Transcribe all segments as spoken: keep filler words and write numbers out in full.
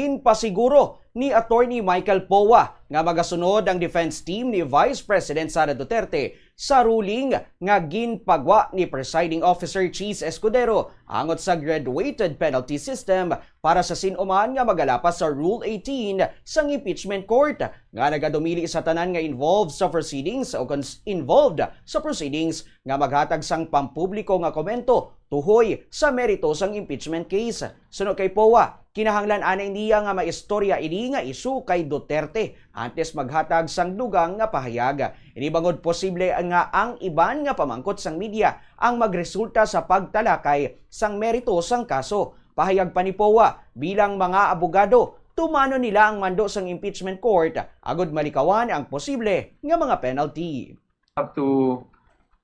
Ginpasiguro ni Attorney Michael Poa nga magasunod ang defense team ni Vice President Sara Duterte sa ruling nga ginpagwa ni Presiding Officer Cheese Escudero angot sa graduated penalty system para sa sin-o man nga magalapas sa Rule eighteen sang Impeachment Court nga nagadumili sa tanan nga involved sa proceedings o cons-, involved sa proceedings nga maghatag sang pampubliko nga komento tuhoy sa merito sang impeachment case. Suno kay Poa, kinahanglan anay niya nga maistorya ini nga isyu kay Duterte antes maghatag sang dugang nga pahayag. Ini bangod posible nga ang iban nga pamangkot sang media ang magresulta sa pagtalakay sang merito sang kaso. Pahayag pa ni Poa, bilang mga abogado, tumanon nila ang mando sang impeachment court agod malikawan ang posible nga mga penalty. Have to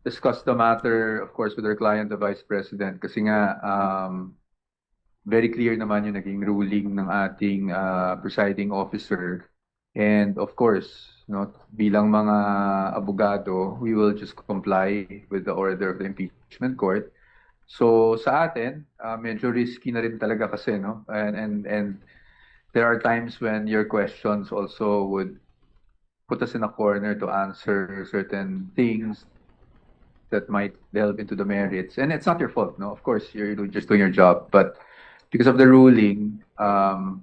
discuss the matter, of course, with our client, the Vice President, kasi nga, um, very clear naman yung naging ruling ng ating, uh, presiding officer. And of course, no, bilang mga abogado, we will just comply with the order of the impeachment court. So sa atin, uh, medyo risky na rin talaga kasi, no? And, and, and there are times when your questions also would put us in a corner to answer certain things that might delve into the merits. And it's not your fault, no? Of course, you're do- just doing your job. But because of the ruling, um,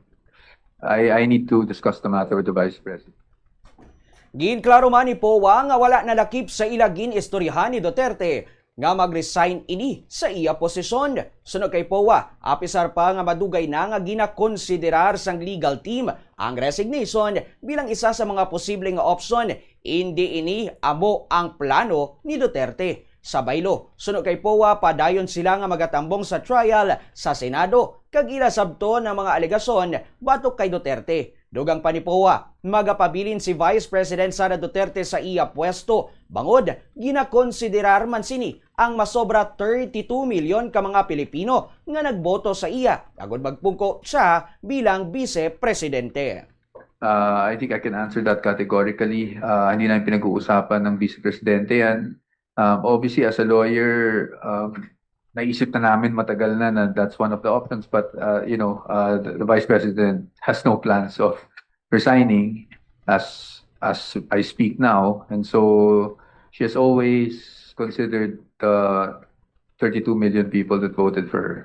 I, I need to discuss the matter with the Vice President. Ginklaro man ni Poa nga wala nalakip sa ila gin-istoryahan ni Duterte nga mag-resign ini sa iya posisyon. Suno kay Poa, apisar pa nga madugay na nga ginakonsiderar sang legal team ang resignation bilang isa sa mga posible nga opsyon, indi ini amo ang plano ni Duterte. Sa baylo, suno kay Poa, padayon sila nga magatambong sa trial sa Senado kag ila sabton ang mga alegasyon batok kay Duterte. Dugang pa ni Poa, magapabilin si Vice President Sara Duterte sa iya pwesto bangod ginakonsiderar man sini ang masobra thirty-two milyon ka mga Pilipino nga nagboto sa iya agud magpungko siya bilang bise presidente. Uh, I think I can answer that categorically. Uh, hindi na pinag-uusapan ng Vice Presidente yan. Um, obviously, as a lawyer, um, naisip na namin matagal na na that's one of the options. But, uh, you know, uh, the, the Vice President has no plans of resigning as as I speak now. And so she has always considered the thirty-two million people that voted for her.